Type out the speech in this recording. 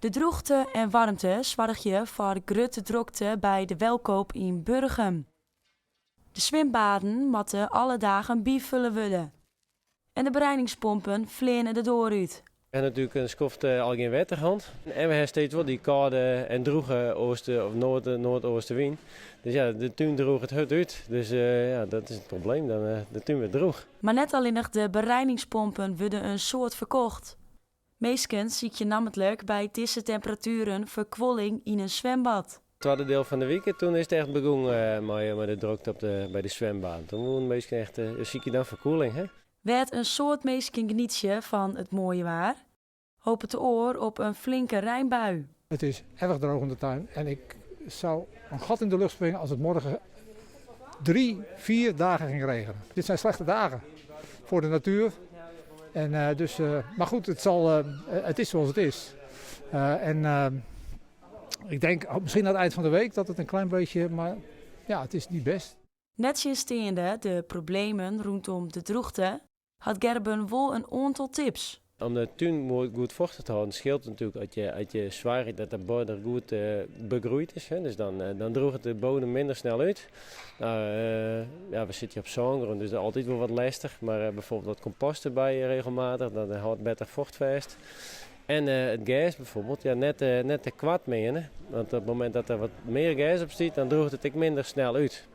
De drûchte en waarmte soargje foar grutte drokte by de Welkoop yn Burgum. De swimbaden moatte alle dagen byfolle wurde. En de bereiningspompen fleane de doar út. We ha natuerlik in skoft al gjin wetter hân. En we ha steeds wol dy kâlde en drûge ooste of noard, noardeastewyn. Dus ja, de tún drûget hurd út. Dus ja, dat is it probleem. Dan, de tún wurdt drûch. Mar net allinnich de bereiningspompen wurde in soad ferkocht. Minsken sykje nammentlik by dizze temperatueren ferkuolling yn in swimbad. Twadde diel fan de wike, toen is it echt begûn mei de drokte by de swimbad. Toen woene minsken echt, sykje dan ferkuolling. Hè? Wêr't in soad minsken genietsje fan it moaie waar, hopet de oar op in flinke reinbui. Het is erg droog in de tuin en ik zou een gat in de lucht springen als het morgen 3, 4 dagen ging regenen. Dit zijn slechte dagen voor de natuur. En, dus, maar goed, het is zoals het is. En ik denk misschien aan het eind van de week dat het een klein beetje, maar ja, het is niet best. Nettsjinsteande de problemen rûnom de drûchte hat Gerben wol in oantal tips. Om de tún goed fochtich te hâlden, skeelt natuerlik as je soargje dat de border goed begroeid is. Hè? Dus dan drûget de bodem minder snel út. Nou, ja, we sitte hjir op sângrûn, dus dat is altyd wol wat lestich. Mar bijvoorbeeld wat kompost derby regelmatich, dan hâldt better focht fêst. En it gers bijvoorbeeld, ja, net te koart meane. Want op it momint dat der wat mear gers op stiet, dan drûget it ek minder snel út.